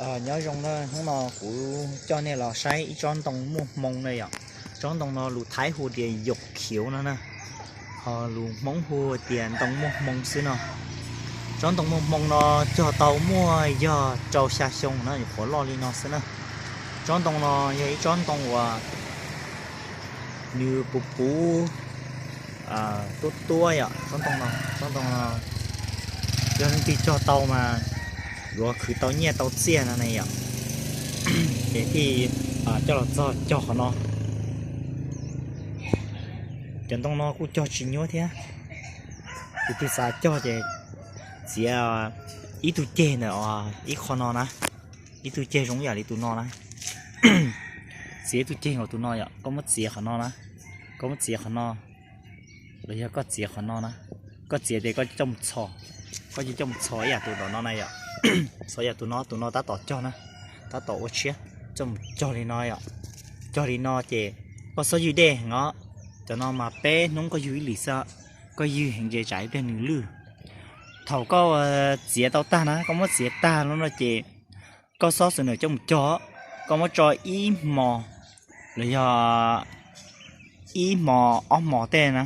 Nyob zoo na, hnub no kuv coj nej los saib ib tsob ntoo muaj hmoo na yom. Tsob ntoo no lus Thaib hu tias yaum khiav no na, ho lus Hmoob hu tias ntoo muaj hmoo xwb no. Tsob ntoo muaj hmoo no cog tau muaj yog rau xya xyoo na, nyuam qhuav loj li no xwb na. Tsob ntoo no yog ib tsob ntoo uas nws puv puv tuab tuab yom. Tsob ntoo no, tsob ntoo no yog leej twg cog tau mas yuav khwv tau nyiaj tau txiaj no ne yom. Ces thiaj coj los txog cog qhov no. Cov ntoo no kuj cog tsis nyuaj thiab. Tus twg xav cog ces txiav ib tug ceg ntawm ib qho no na, ib tug ceg zoo yam li tus no na. Txiav ib tug ceg nkaus tus no yom, koj muab txiav qhov no na, koj muab txiav qhov no, los yog koj txiav qhov no na, koj txiav ces koj coj mus txhos, koj coj mus txhos ib yam tus no na yom. Txhos ib yam tus no, tus no tab tom cog na, tab tom ua tshiab, coj mus cog li no yom. Cog li no ces koj txhob ywg dej heev os, cov no mas peb hnub koj ywg ib lim xwb, koj ywg heev ces tsam ib pliag nws lwj. Thaum koj txiav tau tag na, koj muab txiav tag lawm no ces koj xob xwb nws coj mus cog, koj muab tso ib hmos los yog ib hmos ob hmos tej na,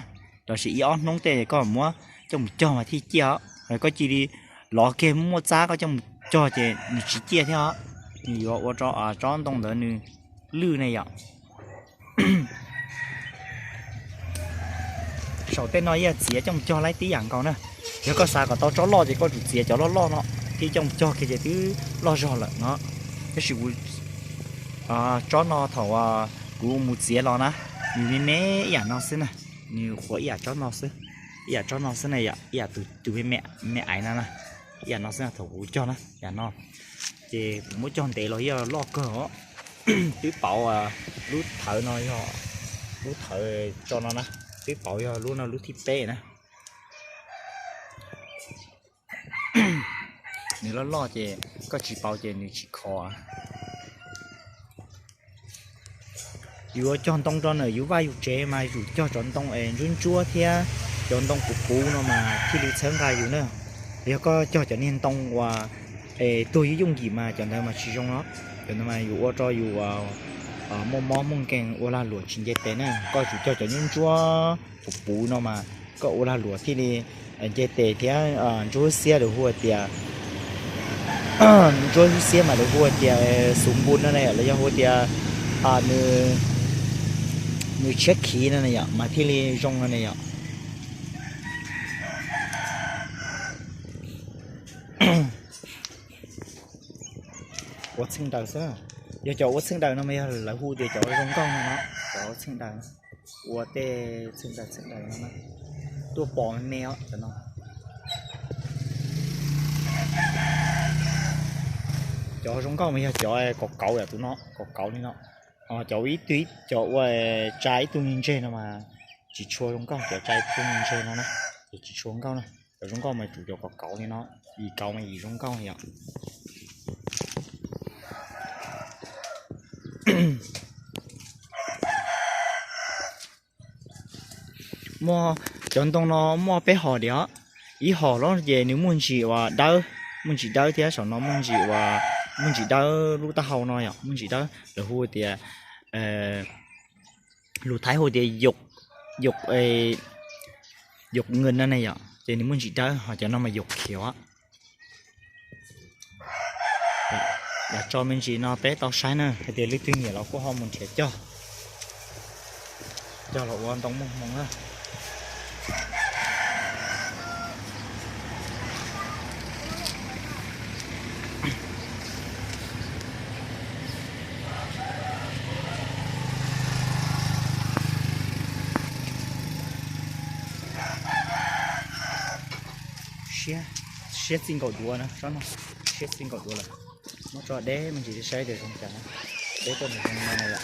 los sis ib ob hnub tej koj muab coj mus cog mas thiaj ciaj os. Koj cia li lov kiag muaj txab koj coj mus cog ces nws tsis ciaj thiab os, nws yuav ua rau tsob ntoo ntawd nws lwj ne yom. Saum tej no yog txiav coj mus cog laib tib yam nkaus na. Yog koj xav kom tau tsob loj ces koj tsum txiav cov loj loj no thiab coj mus cog kiag ces twb loj zog lawm no. Tab sis kuv tsob no thaum kuv mus txiav los na, nws me me ib yam no xwb na, nws qhuav ib yam tsob no xwb, ib yam tsob no xwb na yom, ib yam tus me me aiv no na, ib yam no xwb na thaum kuv cog na yam no. Ces kuv muab cog ntev los yog loj kawg os. Twb pauv lub thawv no yog, lub thawv tso no na, twb pauv yog lub no lub thib peb na. Nws loj loj ces koj tsis pauv ces nws tsis khov. Yuav cog ntoo rau ntawm yus vaj yus tsev mas yus cog cov ntoo es ntsuab ntsuab thiab cov ntoo puv puv no mas thiaj li txhawb nqa yus na. Yog koj cog cov niag ntoo uas es tuag yooj yooj yim mas cov ntawd mas tsis zoo no. Cov ntawd mas yuav ua rau yus muaj mob muaj nkeeg ua lag luam tsis nce tes na. Koj tsum cog cov ntsuab ntsuab puv puv no mas koj ua lag luam thiaj li nce tes thiab ntsuab xiab lawv hu tias, ntsuab xiab mas lawv hu tias xu npu no ne, los yog hu tias nws tshiab khiv no ne yom, mas thiaj li zoo no ne yom. Ua txheej daws xwb. Yog cov ua txheej daws no mas yog lawv hu tias cov zoo nkauj no no, cov txheej daws, ua tej txheej daws txheej daws no na. Tuaj pom me me os cov no. Cov zoo nkauj mas yog cov kaum kauv yam tus no, kaum kauv li no. Cov ib tug cov ua tsa ib tug me ntseg no mas tsis tshua zoo nkauj, cov tsa ib tug me ntseg no na, ces tsis tshua nkauj na. Cov zoo nkauj mas tsum cov kaum kauv li no, yim kauv mas yim zoo nkauj yom. Muaj cov ntoo no muaj peb hom diam. Ib hom los ces nws muaj ntsis uas dawb, muaj ntsis dawb thiab saum no muaj ntsis uas, muaj ntsis dawb lub taub hau no yom, muaj ntsis dawb lawv hu tias lus Thaib hu tias yaum, yaum nkees no ne yom, ces nws muaj ntsis dawb, ho cov no mas yaum khiav. Yog tso me ntsis no peb tau saib na, hais tias leej twg nyiam los kuj ho mus nrhiav cog, cog los ua ntoo muaj hmoo na. Siab, siab txij nkaus duav na, tsob no siab txij nkaus duav lawm. Muab tso deb me ntsis saib tias zoo cas na. Deb tuaj mus zoo no na yom.